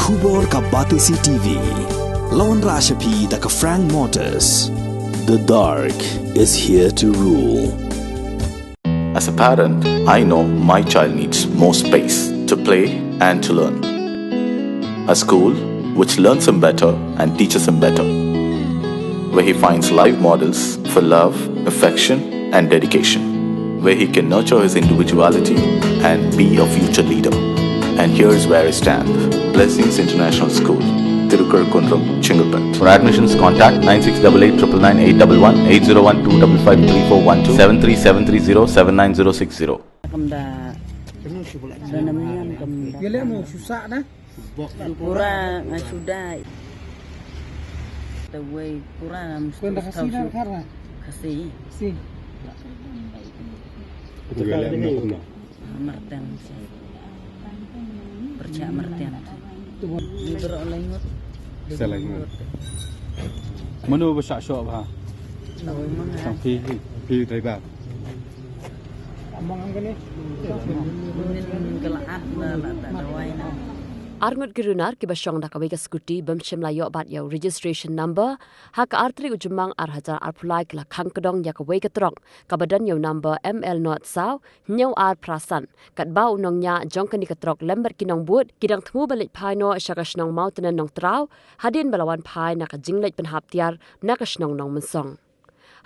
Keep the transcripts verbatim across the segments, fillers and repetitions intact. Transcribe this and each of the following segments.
Khubor ka Batesi T V. Lawan Rashapi da ka Frank Motors. The dark is here to rule. As a parent, I know my child needs more space to play and to learn. A school which learns him better and teaches him better, where he finds live models for love, affection, and dedication, where he can nurture his individuality and be a future leader. And here's where I stand. Blessings International School, Tirukar Kundrum, Chengalpet. For admissions, contact nine six double eight triple nine eight double one, eight zero one two double five three four one two, seven three seven three zero seven nine zero six zero. Kam da, da nam niam kam da. Ye le mo shu sah na. Pura nga shu dai. Te wei pura ngam. Kuen da shu Khasi na, Khasi. Khasi. Khasi. Marten. Percak Marten. Ni ber oleh ngut. Sa lai ngut. Mano ba sah shoh ba? Tang phi, phi driver. Arngut ki runar kiba shong da kawei ka scooty bym shym la ïoh bat ïa u registration number ha ka ar tarik u Jymmang ar hajar arphew lai ki la khang kdong ïa kawei ka trok kaba don ïa u number M L not saw hynñiew ar phra san, katba u nongñiah jong kane ka trok lem bad ki nongbud ki dang thmu ban leit phai noh sha ka shnong Mawtenen Nongtraw hadien ba la wan phai na ka jingleit pynhap tiar na ka shnong Nongmynsong.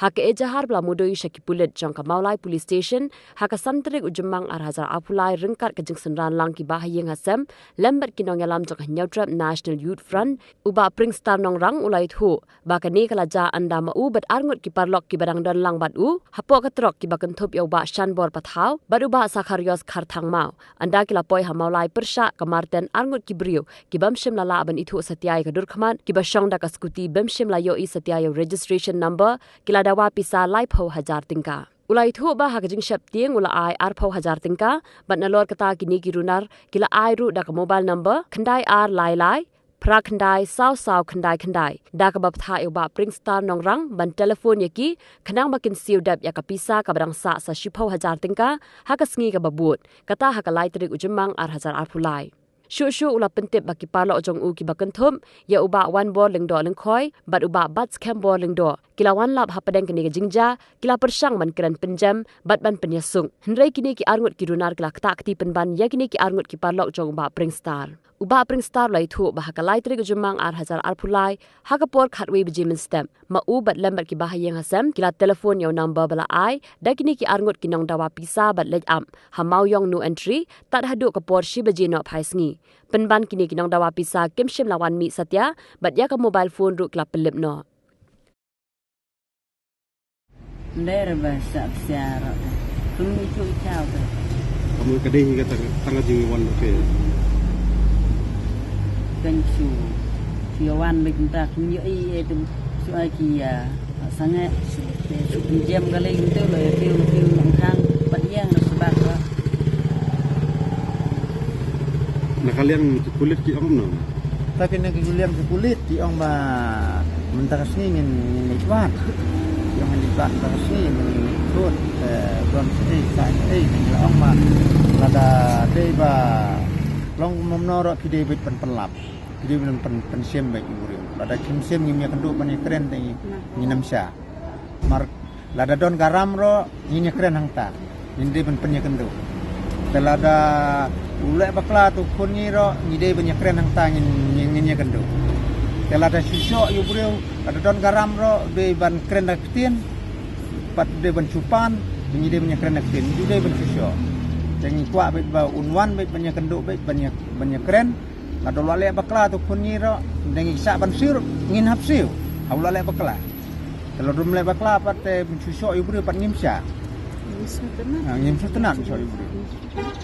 Ha ka ejahar ba la mudui sha ki pulit jong ka Mawlai Police Station ha ka san tarik u Jymmang ar hajar arphew lai ryngkat ka jingsynran lang ki bahaïing hasem lem bad ki nongïalam jong ka Hynñiewtrep National Youth Front, u Bah Pringstar Nongrang u la ïathuh ba kane ka la jia ynda ma u bad arngut ki paralok kiba dang don lang bad u hapoh ka trok kiba kynthup ïa u Bah Shanbor Pathaw bad u Bah Sakharios Kharthangmaw. Ynda ki la poi ha Mawlai pyrshah ka Marten arngut ki briew ki bym shym la lah ban ithuh satia ïa ka dur khmat kiba shong da ka scooty bym shym la ïohi satia ïa u registration number, ki la dawa pisa laiphew hajar tyngka. U la ïathuh ba ha ka jingsheptieng u la ai arphew hajar tyngka bad nalor kata kine ki runar ki la ai ruh da ka mobile number khyndai ar lai lai phra khyndai saw saw khyndai khyndai, da kaba bthah ïa u Bah Pringstar Nongrang ban telephone ïa ki khnang ba kin siew dep ïa ka pisa kaba dang sah sa shiphew hajar tyngka ha ka sngi kaba bud, kata ha ka lai tarik u Jymmang ar hajar arphew lai. Shuh shuh u la pyntip ba ki paralok jong u kiba kynthup ïa u Bah Wanbor Lyngdoh Lyngkhoi bad u Bah Batskhem Bor Lyngdoh ki la wan lap hapdeng kane ka jingjia, ki la pyrshang ban kren pynjem bad ban pynïasuk. Hynrei kine ki arngut ki runar ki la ktah kti pynban ïa kine ki arngut ki paralok jong u Bah Pringstar. U Bah Pringstar u la ïathuh ba ha ka lai tarik u Jymmang ar hajar arphew lai ha ka por khatwei baje mynstep, ma u bad lem bad ki bahaïing hasem ki la telephone ïa u number ba la ai da kine ki arngut ki nongdawa pisa bad leit ap ha Mawiong No Entry tad haduh ka por shi baje nohphai sngi. Pynban kine ki nongdawa pisa kim shym la wan mih satia bad ïa ka mobile phone ruh ki la pynlip noh. Nder ba sa siar. Kum ni chu chau ba. Kamu ka dei ka tang, tang ka jingwan ba phi. Kan chu. Chu wan ba kita kum ïohi eh tu. Chu ai ki, ah, sangeh. Te chu pynjem ka lei tu lo ïa phi, phi nang khang. Pat ïeng na sebab ba. Na ka liang ki pulit ki ong kumno? Tapi na ka liang ki pulit ki ong ba mynta ka sngi ngin, ngin leit wad. Ki ong ngin leit wad mynta ka sngi, ngin leit wad, eh, don sa ei, sa ei, ngin ong ba lada dei ba long kumno ruh ki dei beit ban pynlap. Ki dei ban pyn, pynshem beit ïa u briew. Lada kim shem ngim ïakynduh ban ïakren te ngin ym shah. Mar lada don ka ram ruh ngin ïakren hangta. Ngin dei ban pynïakynduh. Te lada u leh bakla tu khun ngi ruh ngi dei ban ïakren hangta ngin, ngin, ngin ïakynduh. Te lada shu shoh ïa u briew, lada don ka ram ruh dei ban kren da ktien. Pat dei ban shu pan, ngi dei ban ïakren da ktien, ngi dei ban shu shoh. Te ngi kwah beit ba un wan beit ban ïakynduh beit ban ïa, ban ïakren. Lada u la leh bakla tu khun ngi ruh, te ngi shah ban siew ruh, ngin hap siew. Ha u la leh bakla. Te lada um leh bakla pat te ban shu shoh ïa u briew pat ngim shah. Ngim sngewtynnat. Ha, ngim sngewtynnat ban shoh ïa u briew.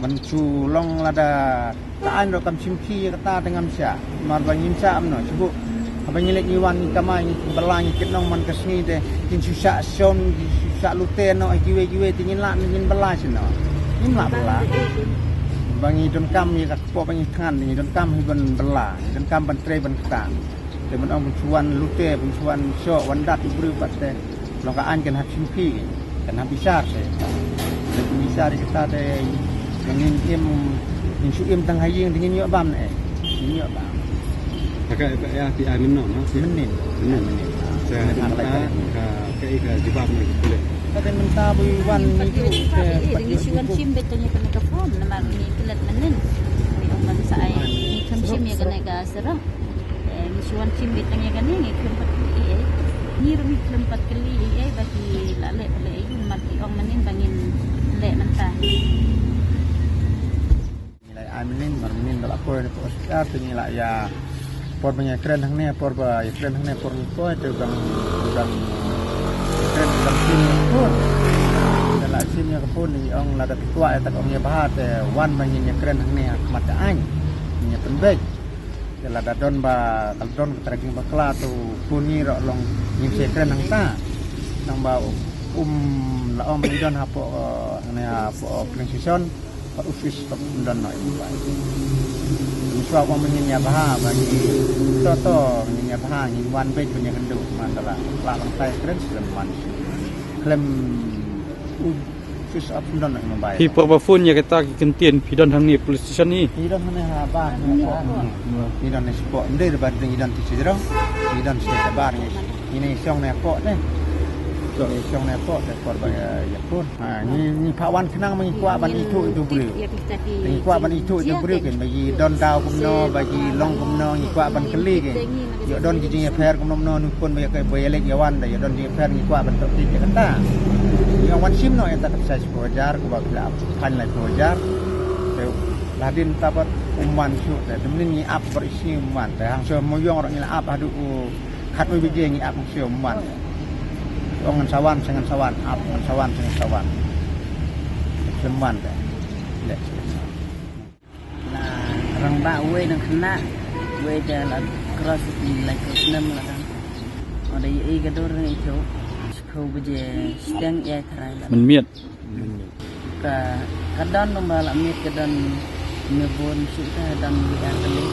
Ban shu long lada ka aiñ ruh kam shim khie ïa kata te ngam shah. Mar ba ngim shah kumno, shu buh. Haba ngi leit ngi wan ngi kamai ngi bylla ngi kit nong man ka sngi te ngin shu shah shon, ngin shu shah lute noh ha kiwei kiwei te ngin lah ngin bylla shano. Ngim lah bylla. Ba ngi donkam ïa ka kpoh ba ngi thngan, ngi donkam hi ban bylla, ngi donkam ban trei ban ktah. Te ban ong ban shu wan lute, ban shu wan shoh, wan dat u briew pat te. Long ka aiñ kan hap shim khie, kan hap bishar te. Te kan bishar ïa kata te ngin im, ngin shu im tang ha ïing te ngin ïoh bam ne. Ngin ïoh bam. Ka ka ya pi ai mynno no? Mynnin. Mynnin. Mynnin. Sa mynta ka ka ka jubab na ki pulit. Ka te mynta bu wan ni tu ka ngi shu wan shim beit kane ka form namar ngi klet mynnin. Ngi ong ban sa ai ngi khlem shim ïa kane ka surok. Eh, ngi shu wan shim beit kane kane ngi khlem pat kylli ei. Ngi ruh ngi khlem pat kylli ei ba ki la leh pat leh ei namar ki ong mynnin ba ngin leh mynta. Ngi la ai mynnin, mar mynnin ba la poi na ka hospital, te ngi la ïa por ba ngi kren hangne, por ba ïa kren hangne, por ngi poi, te dang, dang kren, dang shim ïa ka phone. Te la shim ïa ka phone, ngi ong lada phi kwah ïa ta ka ong ïa bha, te wan ba ngin ïa kren hangne ha khmat ka aiñ. Ngin ïa pynbeit. Te lada don ba, ka don kata ka jingbakla, to phone ngi ruh long ngin sa kren hangta. Nang ba um la ong ba ngi don hapoh, eh, hangne hapoh police station. Ka office ka pynlong noh ïa mobile. Ngi shu wan mynnin ïa bha ba ngi to to ngin ïa bha ngin wan beit ban ïakynduh man tala. La lang tai kren shu wan. Khlem office ka pynlong noh ïa mobile. Hi por ba phone ïa kita ki kyntien phi don hangne police station hi. Phi don hangne ha ba. Phi don ne spot. Ndei ba ding phi don ti sijro. Phi don state bar ngi. Ngi ne shong ne pok ne. Ngi ne shong ne pok te por ba ïa phone. Ha, ngi, ngi phah wan khnang ba ngi kwah ban ithuh ïa u briew. Ngi kwah ban ithuh ïa u briew kin ba ngi don daw kumno, ba ngi long kumno, ngi kwah ban kylli kin. Ïoh don ki jingïapher kumno kumno, nu pun ba ïa ka, ba ïa leit ïa wan da, ïoh don jingïapher ngi kwah ban tok kit ïa kata. Ngi wan shim noh ïa ta ka pisa shiphew hajar, kaba phi la ap phan laiphew hajar. Te la dien ta bad um wan shuh te, te mynnin ngi ap bad i shi um wan te, hangto mo ïong ruh ngi la ap haduh u khatwei baje ngi ap shuh um wan. Ong ngan sa wan, sa ngan sa wan, ap ngan sa wan, sa ngan sa wan. Shuh um wan te. Leh. La rangbah uwei na khynnah, uwei te la cross ïa ki lai ka snem la dang. Ong da ïa i ka dur ngi to. Shiphew baje shiteng ïa i tharai la. Mynmiet. Ka, ka don nong ba la miet ka don me bun shu ka don ïa ka le.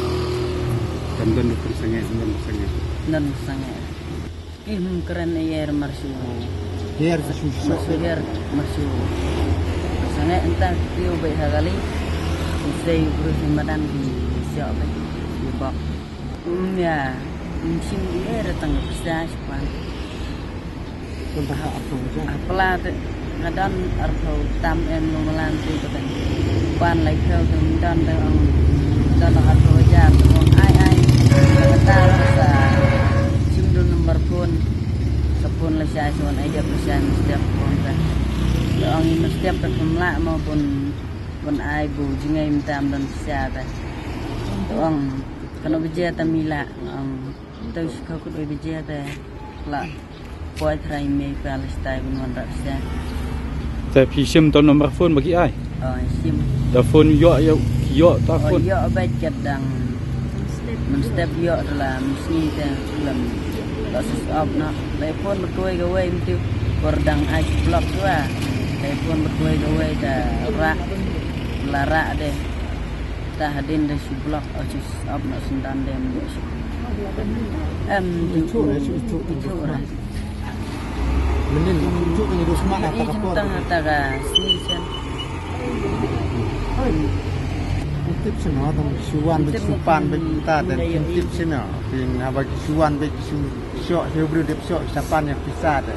Kan don du pun sangeh, don sangeh. Don sangeh. Ki hum kren ïa mar shu. Her shu shu. Mar shu her mar shu. Sangeh enta ki u bai ha gali. Ki sei bru hi madan ki shu bai. Ki bok. Um ya. Um shim ïa re tang pisa shu pan. Hapla te nga don arphew tam em lum lan te ka don. Pan lai phew te don te ong don arphew hajar te ong ai ai. Kata sa shim dun number phone. Sa phone la shai sa wan ai dep la shai mustep phone te. Te ong i mustep te kham lah mo bun bun ai bu jingei mynta don pisa te. Te ong kano baje te mi lah ong. Te shiphew kut baje te lah. Poi trai mei palace tai bun wan rak sia. Te phi shim to number phone ba ki ai. Oh, shim. Da phone ïoh ïoh ïoh ta phone. Ïoh ba ket dang. Mynstep ïoh da la mynsngi te lem. La sus op na. La phone ba kawei kawei myntiu. Por dang ai block tu ah. La phone ba kawei kawei da rak. La rak de. Ta hadien da shu block, oh, shu ap na syndan dem de shu. Em, itu, itu, itu, itu. Mynnin, itu kan itu semangat. Ini tentang kata ka station. Tip sino tang shu wan bad shu pan bad kita dan tip sino. Pin haba shu wan bad shu shok, shu bru dep shok, sapan ïa pisa de.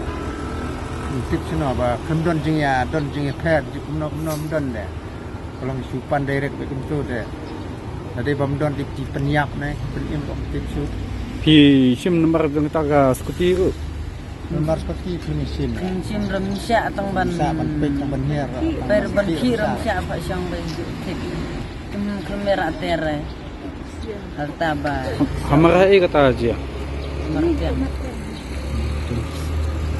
Tip sino ba khlem don jingïa, don jingïapher, kumno kumno don de. Ka long shu pan direct bad kumto de. Lada bym don dei ki pynïap ne, ki pynim bym tip shu. Phi shim nambar jong kata ka scooty ko? Nambar scooty phi ne shim. Phi shim rem shah tang ban. Shah ban peit tang ban hiar. Peit ban ki rem shah pha shang ban tip. Kum kamera ter. Kata ba. Kamera e kata aja. Kamera ter.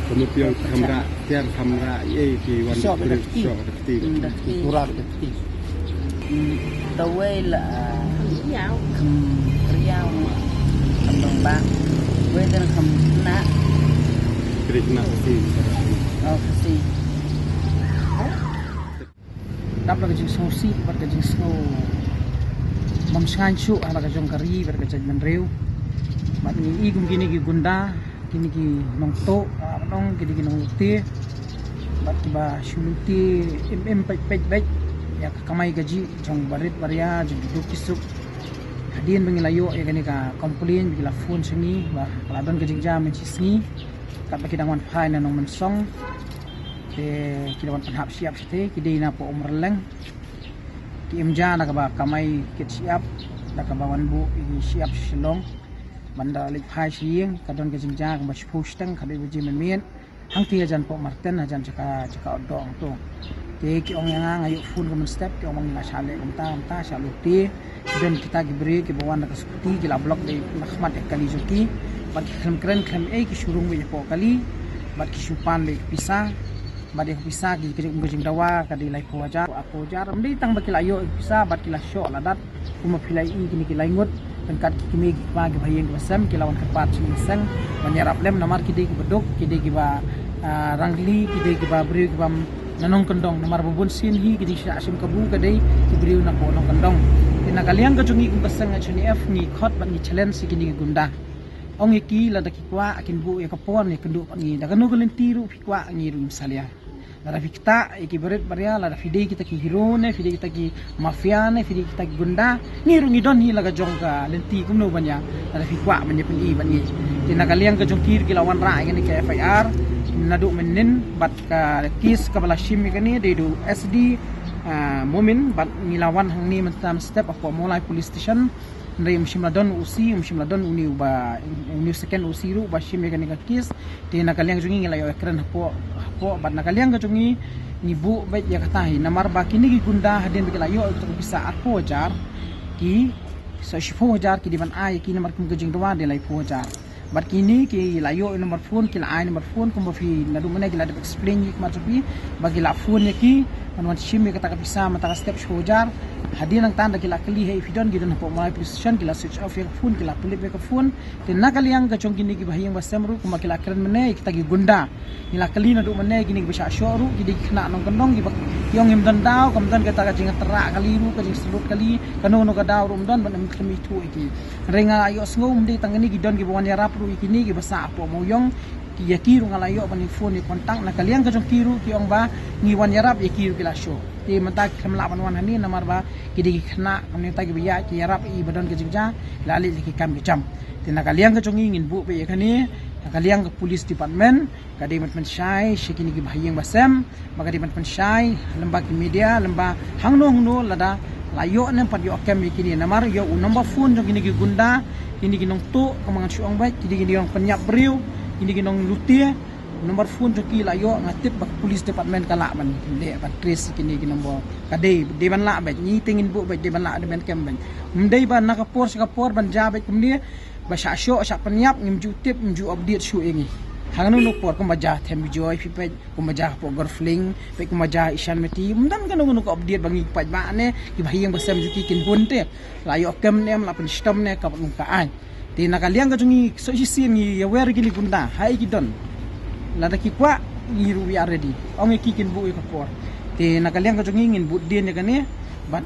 Kamu piang kamera ter kamera e ki wan. Shok da kti. Shok da kti. Hmm, da kti. Tura da kti. Hmm, tawei la. Riau. Hmm, riau. Kam dong ba. Wei dan kam na. Kri kena kti. Oh, kti. Dap la ka jingsngewsih bad ka jingsngew bym shngaiñ shuh ha la ka jong ka ri bad ka jaitbynriew. Bad ngi i kum kine ki gunda, kine ki nongtuh, ah, nong kine ki nonglute. Bad kiba shu lute im im peit peit peit ïa ka kamai kajih jong barit baria jong ki duk ki suk. Ïa ba ngi la ïoh ïa kane ka complain ba ki la phone sha ngi ba ka la don ka jingjia mynta shi sngi. Katba ki dang wan phai na Nongmynsong, te ki la wan pynhap shyiap shatei, ki dei na poh Umrylleng. Ki im ja na kaba kamai kit shyiap da kaba wan buh ïa ki shyiap sha Shillong. Ban da leit phai sha ïing ka don ka jingjia kumba shiphew shiteng, khatwei baje mynmiet. Hangtei hajan poh Marten, hajan jaka, jaka Outdoor hangto. Te ki ong ïa nga, nga ïoh phone ka mynstep, ki ong ba ngi la shah leh kumta kumta, shah lute. Don kita ki briew kiba wan da ka scooty, ki la block da la khmat ïa ka kali jong ki. Bad ki khlem kren khlem ei, ki shu rung beit hapoh kali. Bad ki shu pan beit ka pisa. Bad ïa ka pisa ki, ka jing, ka jingdawa ka dei laiphew hajar, arphew hajar. Ym dei tang ba ki la ïoh ïa ka pisa, bad ki la shoh la dat. Kumba phi la ïohi kine ki lai ngut, ryngkat ki kmie ki kpa kiba ha ïing kiba sem, ki la wan kyrpad sha ngi seng ban ïarap lem, namar ki dei kiba duk, ki dei kiba, ah, rangli, ki dei kiba briew kiba na nongkyndong, namar ba bun sien hi ki jingshah shim kabu ka dei ki briew na poh nongkyndong. Te na ka liang ka jong ngi kum ka seng H N F ngi khot bad ngi challenge ïa kine ki gunda. Ong ïa ki lada ki kwah kin buh ïa ka por ne kynduh bad ngi, da kano ka lynti ruh phi kwah, ngi ruh ngim salia. Lada phi ktah ïa ki barit baria, lada phi dei kita ki hero ne, phi dei kita ki mafia ne, phi dei kita ki gunda, ngi ruh ngi don hi la ka jong ka lynti kumno ban ïa, lada phi kwah ban ïa pyni bad ngi. Te na ka liang ka jong ki ruh ki la wanrah ïa kane ka F I R naduh mynnin, bad ka case kaba la shim ïa kane dei da u S D, ah, Momin, bad ngi la wan hangne mynta mynstep hapoh Mawlai Police Station. Hynrei ym shym la don u O C, ym shym la don une uba, une u second O C ruh uba shim ïa kane ka case. Te na ka liang jong ngi ngi la ïoh ïakren hapoh, hapoh, bad na ka liang ka jong ngi ngi buh beit ïa kata hi, namar ba kine ki gunda hadien ba ki la ïoh ïa ka pisa arphew hajar, ki sa shiphew hajar ki dei ban ai ïa ki, namar kum ka jingdawa dei laiphew hajar. Bad kine ki la ïoh ïa u number phone, ki la ai number phone, kumba phi naduh mynne ki la dep explain ïa ki khmat jong phi ba ki la phone ïa ki ban wan shim ïa kata ka pisa mynta ka step shiphew hajar. Hadien nangta da ki la kylli haei phi don, ki don hapoh Mawlai Police Station, ki la switch off ïa ka phone, ki la pynlip ïa ka phone. Te na ka liang ka jong kine kiba ha ïing ba sem ruh kumba ki la kren mynne, kita ki gunda. Ngi la kylli naduh mynne, kine kiba shah shoh ruh ki dei ki khynnah nongkyndong, kiba ki ong ym don daw, kam don kata ka jingtrah kali ruh, ka jingsalut kali, kano kano ka daw ruh ym don, ban ym khlem ithuh ïa ki. Hynrei nga ïohsngew ym dei tang kine, ki don kiba wan ïarap ruh ïa kine kiba sah hapoh Mawïong. Ki, ïa ki ruh nga la ïoh ban phone ïa contact, na ka liang ka jong ki ruh ki ong ba ngi wan ïarap, ïa ki ruh ki la shoh. Te mynta ki khlem lah ban wan hangne namar ba ki dei ki khynnah, kumne ta kiba ïaid ki ïarap ïa i ba don ka jingjia, la leit ïa ki kam ki jam. Te na ka liang ka jong ngi ngin buh beit ïa kane, na ka liang ka police department, ka dei ban pynshai sha kine kiba ha ïing ba sem, ba ka dei ban pynshai lem bad ki media, lem bad hangno hangno lada la ïoh ne em pat ïoh kem ïa kine, namar ïa u number phone jong kine ki gunda, kine ki nongtuh, kumba ngan shu ong beit, kine ki nongpynïap briew, kine ki nonglute, number phone jong ki la ïoh, nga tip ba ka police department ka lah ban leh ban trace ïa kine ki number, ka dei, dei ban lah beit, ngi te ngin buh beit, dei ban lah, dei ban kem beit. Ym dei ba na ka por sha ka por ban jia beit kumne, ba shah shoh, shah pynïap, ngim ju tip, ngim ju update shuh ïa ngi. Hangno hangno por, kumba jia Them Bijoy, phi peit, kumba jia hapoh Gorfling, peit kumba jia Ishan Meti, ym don kano kano ka update ba ngi peit ba ne, kiba ha ïing ba sem jong ki kin bun te. La ïoh kem ne em, la pynshitom ne, ka bun ka aiñ. Te na ka liang ka jong ngi, soh shisien ngi ïa wer ïa kine ki gunda, haei ki don. Lada ki kwah, ngi ruh we are ready. Ong ïa ki kin buh ïa ka por. Te na ka liang ka jong ngi ngin bud dien ïa kane, bad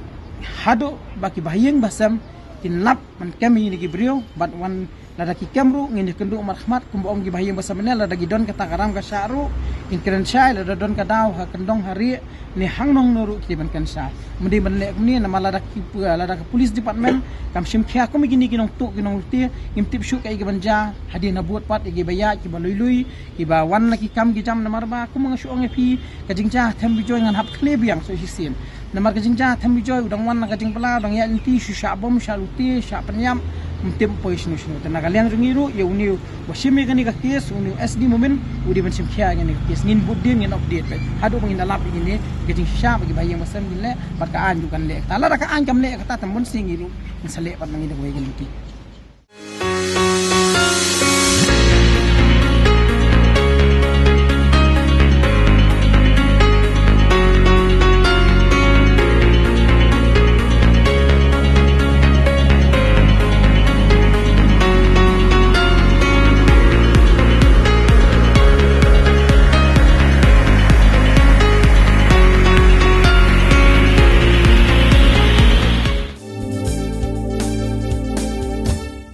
haduh ba kiba ha ïing ba sem kin lap ban kem ïa kine ki briew, bad wan lada ki kem ruh ngin ïakynduh markhmat, kumba ong kiba ha ïing ba sem ne, lada ki don kata ka ram ka shah ruh ngin kren shai, lada don ka daw ha kyndong ha rieh ne hangno hangno ruh ki dei ban kren shai. Ym dei ban leh kumne namar lada ki, lada ka police department kam shim khia kum ïa kine ki nongtuh ki nonglute, ngim tip shuh kaei kaban jia hadien habud pat ïa kiba ïaid kiba lui lui, kiba wan na ki kam ki jam, namar ba kumba nga shu ong ïa phi, ka jingjia Them Bijoy ngan hap khleh biang soh shisien. Namar ka jingjia Them Bijoy u dang wan na ka jingbylla, u dang ïaid lynti, shu shah bom, shah lute, shah pynïap, ym tip poi shano shano. Te na ka liang jong ngi ruh, ïa une uba shim ïa kane ka case, une u S D Momin, u dei ban shim khia ïa kane ka case. Ngin bud dien, ngin update beit haduh ba ngin da lap ïa kine ka jingshisha ba kiba ha ïing ba sem kin leh, bad ka aiñ ruh kan leh kata. Lada ka aiñ kam leh kata, te ym bun sien ngi ruh ngin sa leh pat ma ngi da kawei ka lynti.